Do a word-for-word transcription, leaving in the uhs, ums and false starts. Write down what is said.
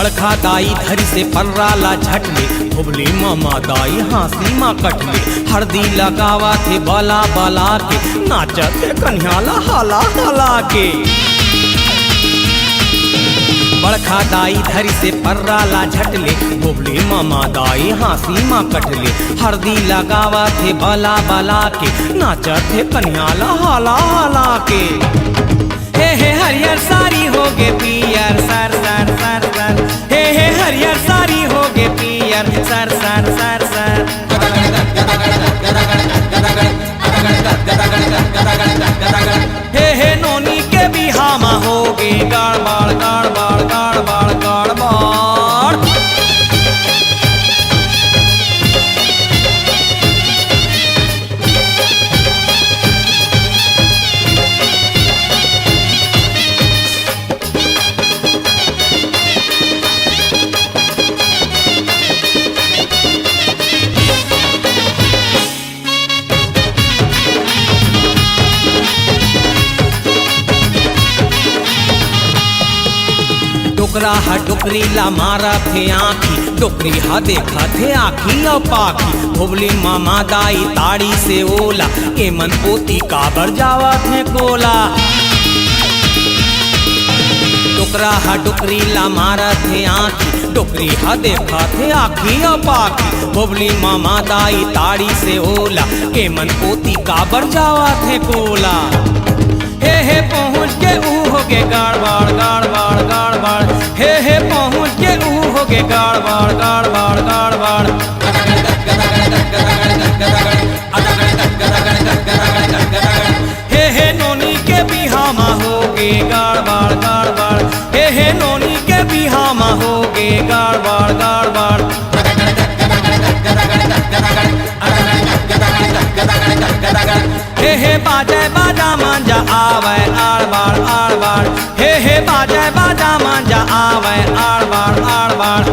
बड़खा दाई धरिसे पर्रा ला झट ले, भोभली मामा दाई हाँसी मा कट ले। हरदी लगावत हे बला बला के, नाचत हे कनिहा ला हाला हाला के। बड़खा दाई धरिसे पर्रा ला झट ले, भोभली मामा दाई हाँसी मा कट ले। हरदी लगावत हे बला बला के, नाचत हे कनिहा ला हाला हाला के। हे हे हरियर सारी होगे पियर सर सर सर सर। हे हे हरियर सारी होगे पियर सर सर सर सर। हे हे नोनी के बिहा मा होगे गड़बड़ गड़बड़ गड़बड़ गड़बड़। डोकरा ह डोकरी ला मारत हे आँखी, डोकरी ह देखत हे आँखी अउ पाखी। भोभली मामा दाई ताड़ी से ओला, एमन ओती काबर जावत हे कोला। डोकरा ह डोकरी ला मारत हे आँखी, डोकरी ह देखत हे आँखी अउ पाखी। भोभली मामा दाई ताड़ी से ओला, एमन ओती काबर जावत हे कोला। हे हे पहुँच के ऊ होगे गड़बड़ गड़बड़ गड़बड़। हे हे पहुँच के ऊ होगे गड़बड़ गड़बड़ गड़बड़। हे हे नोनी के बिहा मा होगे गड़बड़ गड़बड़। हे हे नोनी के बिहा मा होगे गड़बड़ गड़बड़। हे हे बाजे बाजा मांजा आवय आड़बाड़ आड़बाड़। हे हे बाजे बाजा मांजा आवय आड़बाड़ आड़बाड़।